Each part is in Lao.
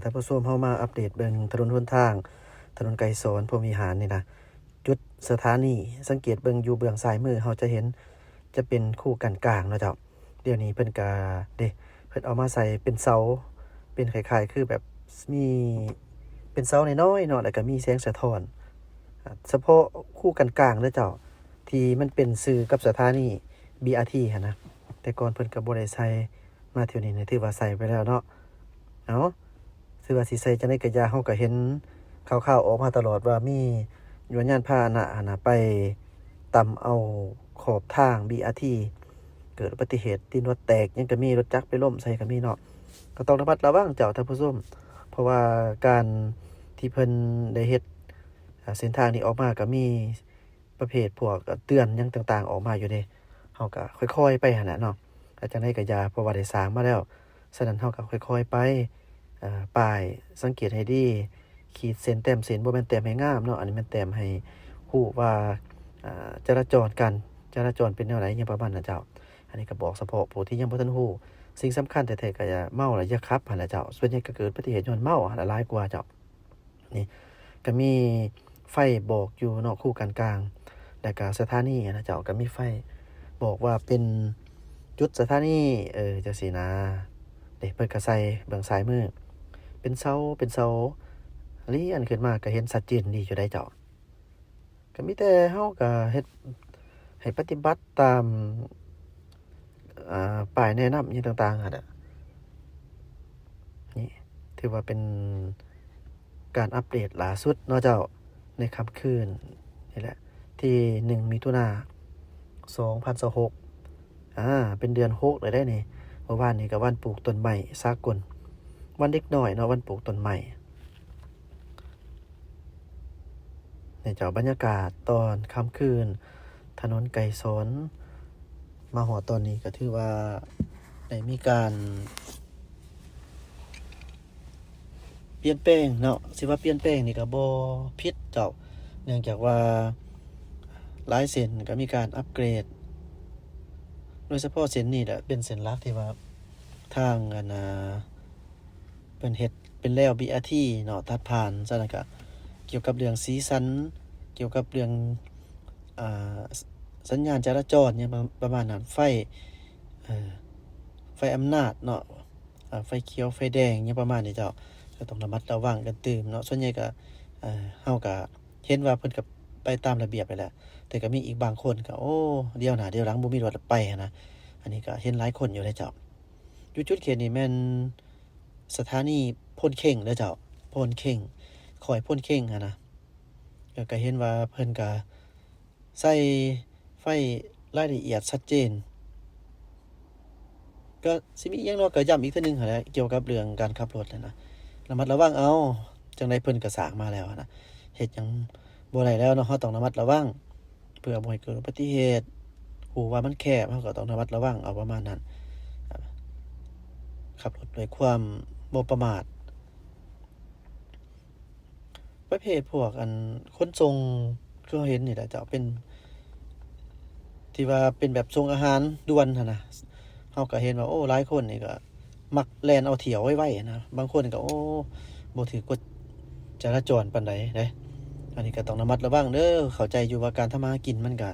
ທ່ານຜູ້ຊົມ, ເຮົາມາອັບເດດເບິ່ງຖະໜົນຫົນທາງ ຖະໜົນໄກສອນ ພົມວິຫານນີ້ນະ. ຈຸດສະຖານີ ສັງເກດເບິ່ງຢູ່ເບື້ອງຊ້າຍມື ເຮົາຈະເຫັນຈະເປັນຄູກັນກາງເນາະເຈົ້າ. ດຽວນີ້ເພິ່ນກະ ເດ້ ເພິ່ນເອົາມາໃສ່ເປັນເສົາ ເປັນຄ້າຍໆຄືແບບມີ ເປັນເສົານ້ອຍໆເນາະ ແລ້ວກະມີແສງສະທ້ອນ. ອາ ສະເພາະຄູກັນກາງເດີເຈົ້າ ທີ່ມັນເປັນຊື່ກັບສະຖານີ ບີອາທີ ຫັ້ນນະ. ແຕ່ກ່ອນເພິ່ນກະບໍ່ໄດ້ໃສ່ ມາເທື່ອນີ້ນີ້ຖືວ່າໃສ່ໄປແລ້ວເນາະ. ເອົາ ຖືວ່າຊິໃສ່ຈັ່ງໃດກະຢ່າ, ເຮົາກະເຫັນຂ່າວໆອອກມາຕະຫຼອດວ່າມີຍົວນຍານພາຫະນະຫັ້ນນະ ໄປຕຳເອົາຂອບທາງ ບີອາທີ ເກີດອຸບັດຕິເຫດ ຕີນລົດແຕກຫຍັງກະມີ, ລົດຈັກໄປລົ້ມໃສ່ກະມີເນາະ. ກະຕ້ອງລະມັດລະວັງເຈົ້າທ່ານຜູ້ຊົມ, ເພາະວ່າການທີ່ເພິ່ນໄດ້ເຮັດ ອາ ເສັ້ນທາງນີ້ອອກມາກະມີ ປະເພດພວກເຕືອນຫຍັງຕ່າງໆອອກມາຢູ່ເດ້. ເຮົາກະຄ່ອຍໆໄປຫັ້ນແຫຼະເນາະ, ກະຈັ່ງໃດກະຢ່າ ເພາະວ່າໄດ້ສ້າງມາແລ້ວ. ສະນັ້ນເຮົາກະຄ່ອຍໆໄປ, ເອ່ອ ປ້າຍສັງເກດໃຫ້ດີ, ຂີດເສັ້ນແຕ້ມເສັ້ນ ບໍ່ແມ່ນແຕ້ມໃຫ້ງາມເນາະ, ອັນນີ້ແມ່ນແຕ້ມໃຫ້ຮູ້ວ່າ ເອ່ອ ຈະລາຈອນ ການຈະລາຈອນເປັນແນວໃດ ຫຍັງປະມານນັ້ນເຈົ້າ. ອັນນີ້ກະບອກສະເພາະຜູ້ທີ່ຍັງບໍ່ທັນຮູ້. ສິ່ງສຳຄັນແທ້ໆກະຢ່າເມົາ ແລະ ຢ່າຂັບຫັ້ນແຫຼະເຈົ້າ. ສ່ວນໃຫຍ່ກະເກີດອຸບັດຕິເຫດຍ້ອນເມົາຫັ້ນລະຫຼາຍກວ່າເຈົ້າ. ນີ້ກະມີໄຟບອກຢູ່ເນາະ ຄູກັນກາງ ແລ້ວກະສະຖານີຫັ້ນນະເຈົ້າ ກະມີໄຟບອກວ່າເປັນຈຸດສະຖານີ ເອີ ຈັ່ງຊີ້ນະ. ເດ້ ເພິ່ນກະໃສ່ເບື້ອງຊ້າຍມື ເປັນເສົາ ເປັນເສົາລຽນຂຶ້ນມາ ກະເຫັນຊັດເຈນດີຢູ່ໃດ໋ເຈົ້າ. ກະມີແຕ່ເຮົາກະເຮັດໃຫ້ປະຕິບັດຕາມ ອ່າ ປ້າຍແນະນຳຫຍັງຕ່າງໆຫັ້ນແຫຼະ. ນີ້ຖືວ່າເປັນການອັບເດດລ່າສຸດເນາະເຈົ້າ ໃນຄ່ຳຄືນນີ້ແຫຼະ ທີໜຶ່ງ ມິຖຸນາ ສອງພັນຊາວຫົກ. ອ່າ ເປັນເດືອນຫົກແລ້ວເດ້ນີ້. ເມື່ອວານນີ້ກະວັນປູກຕົ້ນໄມ້ສາກົນ ວັນເດັກນ້ອຍເນາະ ວັນປູກຕົ້ນໄມ້. ນີ້ເຈົ້າ ບັນຍາກາດຕອນຄ່ຳຄືນ ຖະໜົນໄກສອນ. ມາຮອດຕອນນີ້ກະຖືວ່າໄດ້ມີການປ່ຽນແປງເນາະ, ຊິວ່າປ່ຽນແປງນີ້ກະບໍ່ຜິດເຈົ້າ, ເນື່ອງຈາກວ່າຫຼາຍເສັ້ນກະມີການອັບເກຣດ, ໂດຍສະເພາະເສັ້ນນີ້ແຫຼະເປັນເສັ້ນຫຼັກທີ່ວ່າທາງ ອັນ ອ່າ ເພິ່ນເຮັດເປັນແລວ ບີອາທີ ເນາະ ຕັດຜ່ານ. ສະນັ້ນກະກ່ຽວກັບເລື່ອງສີສັນ ກ່ຽວກັບເລື່ອງ ອ່າ ສ- ສັນຍານຈະລາຈອນຫຍັງປະ- ປະມານນັ້ນ, ໄຟ ເອີ ໄຟອຳນາດເນາະ ອ່າ ໄຟຂຽວໄຟແດງຫຍັງປະມານນີ້ເຈົ້າ, ກະຕ້ອງລະມັດລະວັງກັນຕື່ມເນາະ. ສ່ວນໃຫຍ່ກະ ເອີ ເຮົາກະເຫັນວ່າເພິ່ນກະໄປຕາມລະບຽບຫັ້ນແຫຼະ, ແຕ່ກະມີອີກບາງຄົນກະ ໂອ້ ດຽວໜ້າດຽວຫຼັງ ບໍ່ມີລົດໄປຫັ້ນນະ. ອັນນີ້ກະເຫັນຫຼາຍຄົນຢູ່ເດ້ເຈົ້າ. ຢູ່ຈຸດເຂດນີ້ແມ່ນ ສະຖານີໂພນເຄັ່ງເດີເຈົ້າ, ໂພນເຄັ່ງ ຄ້ອຍໂພນເຄັ່ງຫັ້ນນະ. ເອີ ກະເຫັນວ່າເພິ່ນກະໃສ່ໄຟລາຍລະອຽດຊັດເຈນ. ກະຊິມີຫຍັງເນາະ ກະຢ້ຳອີກເທື່ອໜຶ່ງຫັ້ນແຫຼະ ກ່ຽວກັບເລື່ອງການຂັບລົດຫັ້ນນະ, ລະມັດລະວັງເອົາ. ຈັ່ງໃດເພິ່ນກະສ້າງມາແລ້ວຫັ້ນນະ, ເຮັດຫຍັງບໍ່ໄດ້ແລ້ວເນາະ, ເຮົາຕ້ອງລະມັດລະວັງ ເພື່ອບໍ່ໃຫ້ເກີດອຸບັດຕິເຫດ. ຮູ້ວ່າມັນແຄບ ເຮົາກະຕ້ອງລະມັດລະວັງເອົາ ປະມານນັ້ນ. ຂັບລົດດ້ວຍຄວາມບໍ່ປະໝາດ. ປະເພດພວກ ອັນ ຂົນສົ່ງ ຄືເຮົາເຫັນນີ້ແຫຼະເຈົ້າ, ເປັນ ທີ່ວ່າເປັນແບບສົ່ງອາຫານດ່ວນຫັ້ນນະ, ເຮົາກະເຫັນວ່າ ໂອ້ ຫຼາຍຄົນນີ້ກະມັກແລ່ນເອົາຖ້ຽວໄວໆຫັ້ນນະ. ບາງຄົນກະ ໂອ້ ບໍ່ຖືກກົດຈະລາຈອນປານໃດເດ້. ອັນນີ້ກະຕ້ອງລະມັດລະວັງເດີ, ເຂົ້າໃຈຢູ່ວ່າການທຳມາຫາກິນມັນກະ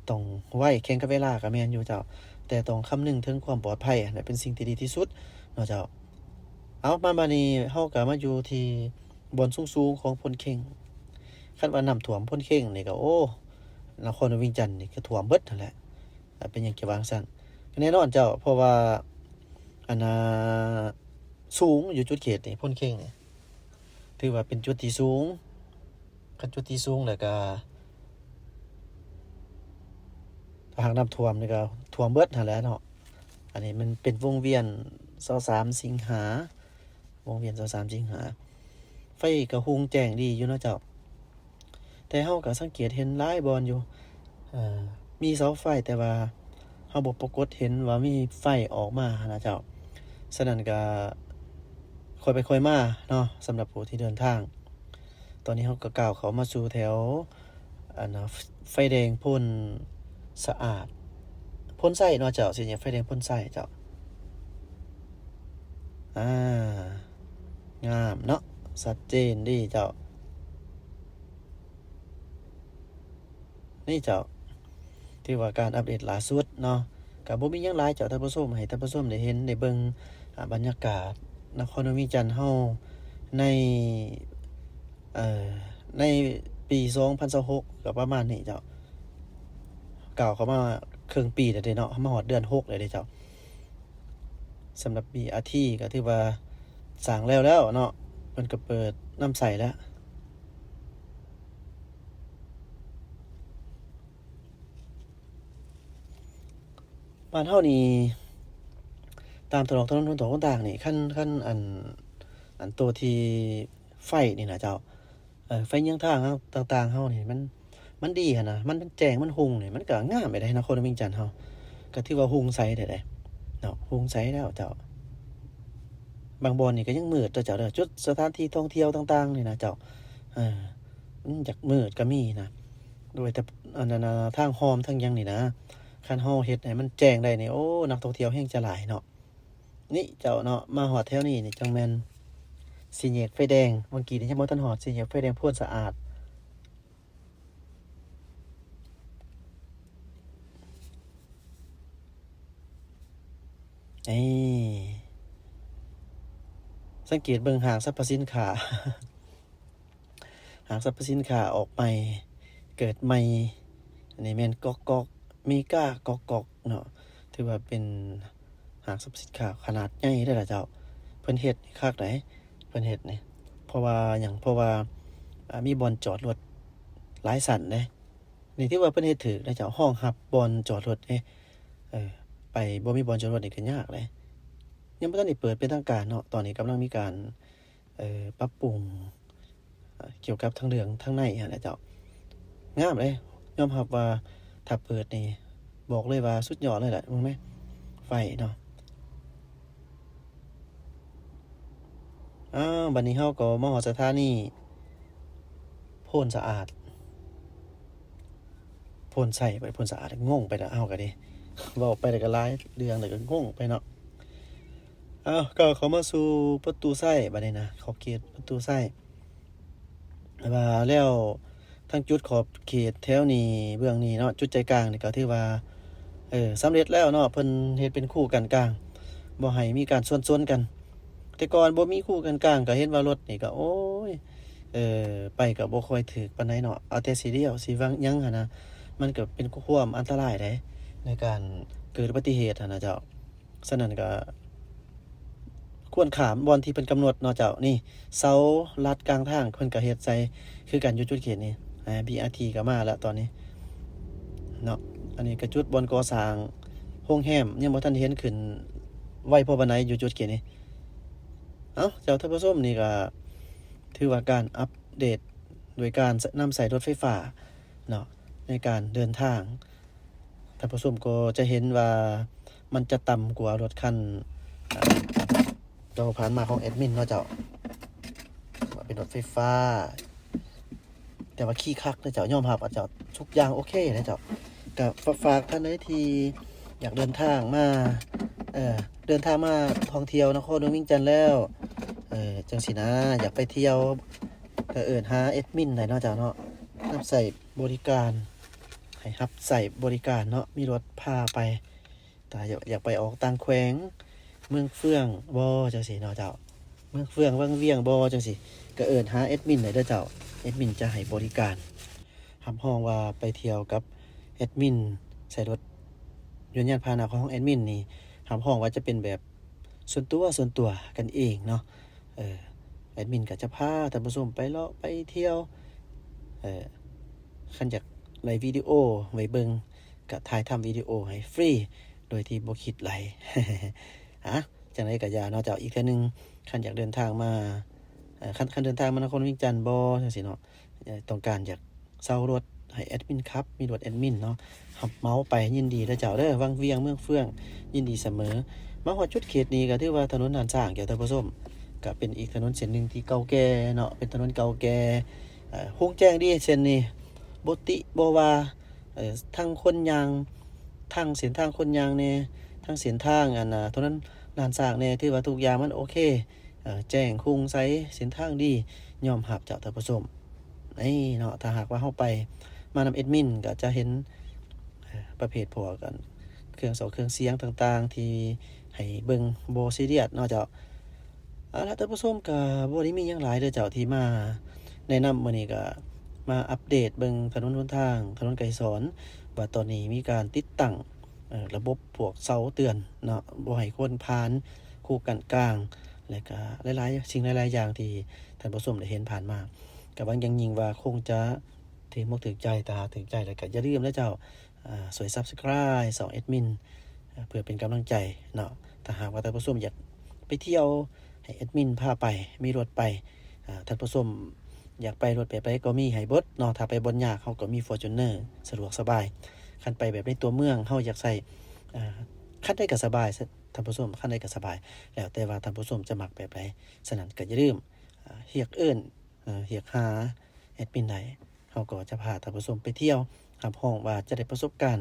ຕ້ອງໄວ ແຂ່ງກັບເວລາກະແມ່ນຢູ່ເຈົ້າ, ແຕ່ຕ້ອງຄຳນຶງເຖິງຄວາມປອດໄພຫັ້ນແຫຼະ ເປັນສິ່ງທີ່ດີທີ່ສຸດເນາະເຈົ້າ. ເອົາ ມາບາດນີ້ເຮົາກະມາຢູ່ທີ່ບ່ອນສູງໆຂອງໂພນເຄັ່ງ. ຄັນວ່ານ້ຳຖ້ວມໂພນເຄັ່ງນີ້ກະ ໂອ້ ນະຄອນຫຼວງວຽງຈັນນີ້ກະຖ້ວມເບິດຫັ້ນແຫຼະ. ເປັນຫຍັງຈະວ່າຈັ່ງຊັ້ນ? ກະແນ່ນອນເຈົ້າ, ເພາະວ່າ ອັນ ອ່າ ສູງຢູ່ຈຸດເຂດນີ້ ໂພນເຄັ່ງນີ້ ຖືວ່າເປັນຈຸດທີ່ສູງ. ຄັນຈຸດທີ່ສູງແລ້ວກະ ຖ້າຫາກນ້ຳຖ້ວມນີ້ກະຖ້ວມເບິດຫັ້ນແຫຼະເນາະ. ອັນນີ້ມັນເປັນວົງວຽນຊາວສາມສິງຫາ, ວົງວຽນຊາວສາມສິງຫາ. ໄຟກະຮຸ່ງແຈ້ງດີຢູ່ເນາະເຈົ້າ, ແຕ່ເຮົາກະສັງເກດເຫັນຫຼາຍບ່ອນຢູ່ ເອີ ມີເສົາໄຟ ແຕ່ວ່າເຮົາບໍ່ປາກົດເຫັນວ່າມີໄຟອອກມາຫັ້ນນະເຈົ້າ. ສະນັ້ນກະຄ່ອຍໄປຄ່ອຍມາເນາະ ສຳລັບຜູ້ທີ່ເດີນທາງ. ຕອນນີ້ເຮົາກະກ້າວເຂົ້າມາສູ່ແຖວ ອັນນະ ໄຟແດງໂພນສະອາດ ໂພນໄຊເນາະເຈົ້າ, ສີ່ແຍກໄຟແດງໂພນໄຊເຈົ້າ. ອ່າ ງາມເນາະ ຊັດເຈນເດ້ເຈົ້າ. ນີ້ເຈົ້າ ຖືວ່າການອັບເດດລ່າສຸດເນາະ ກໍບໍ່ມີຫຍັງຫຼາຍເຈົ້າທ່ານຜູ້ຊົມ ໃຫ້ທ່ານຜູ້ຊົມໄດ້ເຫັນໄດ້ເບິ່ງ ອາ ບັນຍາກາດນະຄອນຫຼວງວຽງຈັນເຮົາໃນ ເອີ ໃນປີສອງພັນຊາວຫົກ ກໍປະມານນີ້ເຈົ້າ ກ້າວເຂົ້າມາເຄິ່ງປີແລ້ວເດ້ເນາະ ເຮົາມາຮອດເດືອນຫົກແລ້ວເດ້ເຈົ້າ. ສຳລັບບີອາທີກໍຖືວ່າສ້າງແລ້ວແລ້ວເນາະ ເພິ່ນກໍເປີດນຳໃຊ້ແລ້ວ. ບ້ານເຮົານີ້ ຕາມຕະຫຼອກຖະໜົນຫົນທາງຕ່າງໆນີ້ ຄັນ ຄັນ ອັນ ອັນໂຕທີ່ໄຟນີ້ນະເຈົ້າ ເອີ ໄຟເຍືອງທາງເຮົາຕ່າງໆເຮົານີ້ ມັນ ມັນດີຫັ້ນນະ ມັນ ມັນແຈ້ງ ມັນຮຸ່ງນີ້ ມັນກໍງາມໄປເດ້ ນະຄອນຫຼວງວຽງຈັນເຮົາ ກໍຖືວ່າຮຸ່ງໃສແທ້ເດ້ເນາະ ຮຸ່ງໃສແລ້ວເຈົ້າ. ບາງບ່ອນນີ້ກໍຍັງມືດເດີເຈົ້າເດີ ຈຸດສະຖານທີ່ທ່ອງທ່ຽວຕ່າງໆນີ້ນະເຈົ້າ ເອີ ມັນຢາກມືດກໍມີນະ ໂດຍແຕ່ ອັນນັ້ນນະ ທາງຮ່ອມທາງຫຍັງນີ້ນະ ຄັນເຮົາເຮັດໃຫ້ມັນແຈ້ງໄດ້ນີ້ ໂອ້ ນັກທ່ອງທ່ຽວແຮ່ງຈະຫຼາຍເນາະ. ນີ້ເຈົ້າເນາະ ມາຮອດແຖວນີ້ນີ້ ຈັ່ງແມ່ນສີ່ແຍກໄຟແດງ ເມື່ອກີ້ນີ້ຍັງບໍ່ທັນຮອດສີ່ແຍກໄຟແດງໂພນສະອາດ. ນີ້ ສັງເກດເບິ່ງຫ້າງສັບພະສິນຄ້າ ຫ້າງສັບພະສິນຄ້າອອກໃໝ່ ເກີດໃໝ່ ອັນນີ້ແມ່ນກອກໆ ເມກາກອກໆເນາະ ຖືວ່າເປັນຫ້າງສັບພະສິນຄ້າຂະໜາດໃຫຍ່ເດ້ລະເຈົ້າ. ເພິ່ນເຮັດນີ້ຄັກໃດ ເພິ່ນເຮັດນີ້ ເພາະວ່າຫຍັງ ເພາະວ່າ ອາ ມີບ່ອນຈອດລົດຫຼາຍຊັ້ນເດ້. ນີ້ຖືວ່າເພິ່ນເຮັດຖືກນະເຈົ້າ ຮອງຮັບບ່ອນຈອດລົດເດ້ ເອີ ໄປບໍ່ມີບ່ອນຈອດລົດນີ້ກໍຍາກເດ້. ຍັງບໍ່ທັນໄດ້ເປີດເປັນທາງການເນາະ ຕອນນີ້ກຳລັງມີການ ເອີ ປັບປຸງ ເອີ ກ່ຽວກັບທາງເລື່ອງທາງໃນຫັ້ນນະເຈົ້າ. ງາມເດ້ ຍອມຮັບວ່າຖ້າເປີດນີ້ ບອກເລີຍວ່າສຸດຍອດເລີຍແຫຼະ ເບິ່ງແມ ໄຟເນາະ. ອ້າວ ບັດນີ້ເຮົາກໍມາຮອດສະຖານີໂພນສະອາດ ໂພນໄຊ ໄປໂພນສະອາດ ງົງໄປແລ້ວ ເຮົາກໍເດ້ ເວົ້າໄປແລ້ວກໍຫຼາຍເລື່ອງ ແລ້ວກໍງົງໄປເນາະ. ເອົາ ກ້າວເຂົ້າມາສູ່ປະຕູໄຊບັດນີ້ນະ ຂອບເຂດປະຕູໄຊ ວ່າແລ້ວ ທາງຈຸດຂອບເຂດແຖວນີ້ ເບື້ອງນີ້ເນາະ ຈຸດໃຈກາງນີ້ກໍຖືວ່າ ເອີ ສຳເລັດແລ້ວເນາະ ເພິ່ນເຮັດເປັນຄູກັນກາງ ບໍ່ໃຫ້ມີການຊວນຊົນກັນ. ແຕ່ກ່ອນບໍ່ມີຄູກັນກາງ ກໍເຫັນວ່າລົດນີ້ກໍ ໂອ້ຍ ເອີ ໄປກໍບໍ່ຄ່ອຍຖືກປານໃດເນາະ ເອົາແຕ່ຊິລ້ຽວ ຊິຫຍັງຫັ້ນນະ ມັນກໍເປັນຄວາມອັນຕະລາຍໃດ ໃນການເກີດອຸບັດຕິເຫດຫັ້ນນະເຈົ້າ. ສະນັ້ນກໍຄວນຂ້າມບ່ອນທີ່ເພິ່ນກຳນົດເນາະເຈົ້າ. ນີ້ ເສົາລັດກາງທາງເພິ່ນກໍເຮັດໃສ່ຄືກັນຢູ່ຈຸດເຂດນີ້. ອາ ບີອາທີກໍມາແລ້ວຕອນນີ້ເນາະ. ອັນນີ້ກໍຈຸດບ່ອນກໍ່ສ້າງໂຮງແຮມ ຍັງບໍ່ທັນເຫັນຂຶ້ນໄວພໍປານໃດຢູ່ຈຸດເຂດນີ້. ເອົ້າ ເຈົ້າທ່ານຜູ້ຊົມ ນີ້ກໍຖືວ່າການອັບເດດໂດຍການນຳໃຊ້ລົດໄຟຟ້າເນາະ ໃນການເດີນທາງ. ທ່ານຜູ້ຊົມກໍຈະເຫັນວ່າມັນຈະຕ່ຳກວ່າລົດຄັນ ເອີ ເກົ່າຜ່ານມາຂອງແອດມິນເນາະເຈົ້າ ວ່າເປັນລົດໄຟຟ້າ ແຕ່ວ່າຂີ່ຄັກເດີເຈົ້າ ຍອມຮັບວ່າເຈົ້າ ທຸກຢ່າງໂອເຄເດີເຈົ້າ. ກໍຝາກທ່ານໃດທີ່ຢາກເດີນທາງມາ ເອີ ເດີນທາງມາທ່ອງທ່ຽວນະຄອນຫຼວງວຽງຈັນແລ້ວ ເອີ ຈັ່ງຊີ້ນະ ຢາກໄປທ່ຽວ ກໍເອີ້ນຫາແອດມິນໄດ້ເນາະເຈົ້າເນາະ ຮັບໃຊ້ບໍລິການ ໃຫ້ຮັບໃຊ້ບໍລິການເນາະ ມີລົດພາໄປ. ຖ້າຢາກ ຢາກໄປອອກຕ່າງແຂວງ ເມືອງເຟືອງບໍ ຈັ່ງຊີ້ເນາະເຈົ້າ ເມືອງເຟືອງ ວັງວຽງບໍ ຈັ່ງຊີ້ ກໍເອີ້ນຫາແອດມິນໄດ້ເດີເຈົ້າ. ແອດມິນຈະໃຫ້ບໍລິການ ຮັບຮອງວ່າໄປທ່ຽວກັບແອດມິນ ໃຊ້ລົດຍົນຍານພາຫະນະຂອງແອດມິນນີ້ ຮັບຮອງວ່າຈະເປັນແບບສ່ວນຕົວ ສ່ວນຕົວກັນເອງເນາະ. ເອີ ແອດມິນກໍຈະພາທ່ານຜູ້ຊົມໄປເລາະໄປທ່ຽວ ເອີ ຄັນຢາກໄດ້ວິດີໂອໄວ້ເບິ່ງ ກໍຖ່າຍທຳວິດີໂອໃຫ້ຟຣີ ໂດຍທີ່ບໍ່ຄິດໄລ່. ອາ ຈັ່ງໃດກໍຢ່າເນາະເຈົ້າ ອີກເທື່ອໜຶ່ງ ຄັນຢາກເດີນທາງມາ ເອີ ຄັນ ຄັນເດີນທາງມານະຄອນຫຼວງວຽງຈັນບໍ ຈັ່ງຊີ້ເນາະ ເອີ ຕ້ອງການຢາກເຊົ່າລົດໃຫ້ແອດມິນຂັບ ມີລົດແອດມິນເນາະ ຮັບເໝົາໄປ ຍິນດີເດີເຈົ້າເດີ ວັງວຽງ ເມືອງເຟືອງ ຍິນດີສະເໝີ. ມາຮອດຈຸດເຂດນີ້ກໍຖືວ່າຖະໜົນລ້ານຊ້າງເຈົ້າທ່ານຜູ້ຊົມ ກໍເປັນອີກຖະໜົນເສັ້ນໜຶ່ງທີ່ເກົ່າແກ່ເນາະ ເປັນຖະໜົນເກົ່າແກ່ ເອີ ຮຸ່ງແຈ້ງດີເສັ້ນນີ້ ບໍ່ຕິບໍ່ວ່າ ເອີ ທັງຄົນຍ່າງ ທັງເສັ້ນທາງຄົນຍ່າງແດ່ ທັງເສັ້ນທາງ ອັນ ອາ ຖະໜົນລ້ານຊ້າງແດ່ ຖືວ່າທຸກຢ່າງມັນໂອເຄ ເອີ ແຈ້ງຮຸ່ງໃສ ເສັ້ນທາງດີ ຍອມຮັບເຈົ້າທ່ານຜູ້ຊົມ. ນີ້ເນາະ ຖ້າຫາກວ່າເຮົາໄປມານຳແອດມິນ ກໍຈະເຫັນ ເອີ ປະເພດພວກ ອັນ ເຄື່ອງສອກເຄື່ອງສຽງຕ່າງໆ ທີ່ໃຫ້ເບິ່ງບໍ່ຊີຣຽສເນາະເຈົ້າ. ເອົາລະ ທ່ານຜູ້ຊົມ ກໍບໍ່ໄດ້ມີຫຍັງຫຼາຍເດີເຈົ້າ ທີ່ມາແນະນຳມື້ນີ້ ກໍມາອັບເດດເບິ່ງຖະໜົນຫົນທາງ ຖະໜົນໄກສອນ ວ່າຕອນນີ້ມີການຕິດຕັ້ງ ເອີ ລະບົບພວກເສົາເຕືອນເນາະ ບໍ່ໃຫ້ຄົນຜ່ານ ຄູກັນກາງ ແລະກະຫຼາຍໆ ສິ່ງຫຼາຍໆຢ່າງທີ່ທ່ານຜູ້ຊົມໄດ້ເຫັນຜ່ານມາ. ກະຫວັງຢ່າງຍິ່ງວ່າຄົງຈະຖືກອົກຖືກໃຈ. ຖ້າຫາກຖືກໃຈແລ້ວກະຢ່າລືມເດີເຈົ້າ ອາ ຊ່ວຍ Subscribe ຊ່ອງແອດມິນ ເພື່ອເປັນກຳລັງໃຈເນາະ. ຖ້າຫາກວ່າທ່ານຜູ້ຊົມຢາກໄປທ່ຽວ ໃຫ້ແອດມິນພາໄປ ມີລົດໄປ ອາ ທ່ານຜູ້ຊົມຢາກໄປລົດແບບໃດກໍມີໃຫ້ເບິດເນາະ. ຖ້າໄປບ່ອນຍາກ ເຮົາກໍມີ Fortuner ສະດວກສະບາຍ. ຄັນໄປແບບໃນຕົວເມືອງ ເຮົາຢາກໃຊ້ ອາ ຄັນໃດກໍສະບາຍ ທ່ານຜູ້ຊົມ ຄັນໃດກໍສະບາຍ ແລ້ວແຕ່ວ່າທ່ານຜູ້ຊົມຈະມັກແບບໃດ. ສະນັ້ນກໍຢ່າລືມ ອາ ຮຽກເອີ້ນ ເອີ ຮຽກຫາແອດມິນໄດ້ ເຮົາກໍຈະພາທ່ານຜູ້ຊົມໄປທ່ຽວ. ຮັບຮອງວ່າຈະໄດ້ປະສົບການ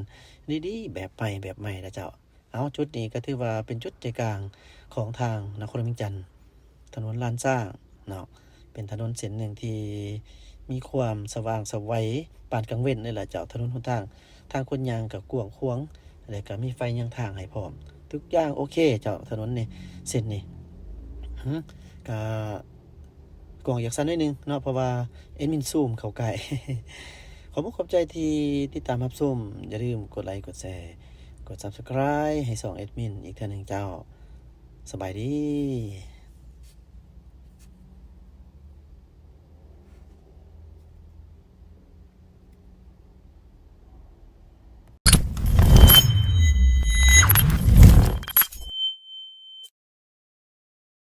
ດີໆ ແບບໃໝ່ ແບບໃໝ່ລະເຈົ້າ. ເອົາ ຈຸດນີ້ກໍຖືວ່າເປັນຈຸດໃຈກາງຂອງທາງນະຄອນຫຼວງວຽງຈັນ ຖະໜົນລ້ານຊ້າງເນາະ. ເປັນຖະໜົນເສັ້ນໜຶ່ງທີ່ມີຄວາມສະຫວ່າງສະໄຫວປານກາງເວັນເລີຍລະເຈົ້າ. ຖະໜົນຫົນທາງ ທາງຄົນຍ່າງກໍກວ້າງຂວາງ ແລະກໍມີໄຟຍາງທາງໃຫ້ພ້ອມ ທຸກຢ່າງໂອເຄເຈົ້າ. ຖະໜົນນີ້ ເສັ້ນນີ້ ຫື ກະ ກ້ອງຢາກສັ່ນໜ້ອຍໜຶ່ງເນາະ ເພາະວ່າແອດມິນຊູມເຂົ້າໃກ້. ຂອບອົກຂອບໃຈທີ່ຕິດຕາມຮັບຊົມ. ຢ່າລືມກົດໄລ ກົດແຊ ກົດ Subscribe ໃຫ້ຊ່ອງແອດມິນອີກເທື່ອໜຶ່ງເຈົ້າ. ສະບາຍດີ.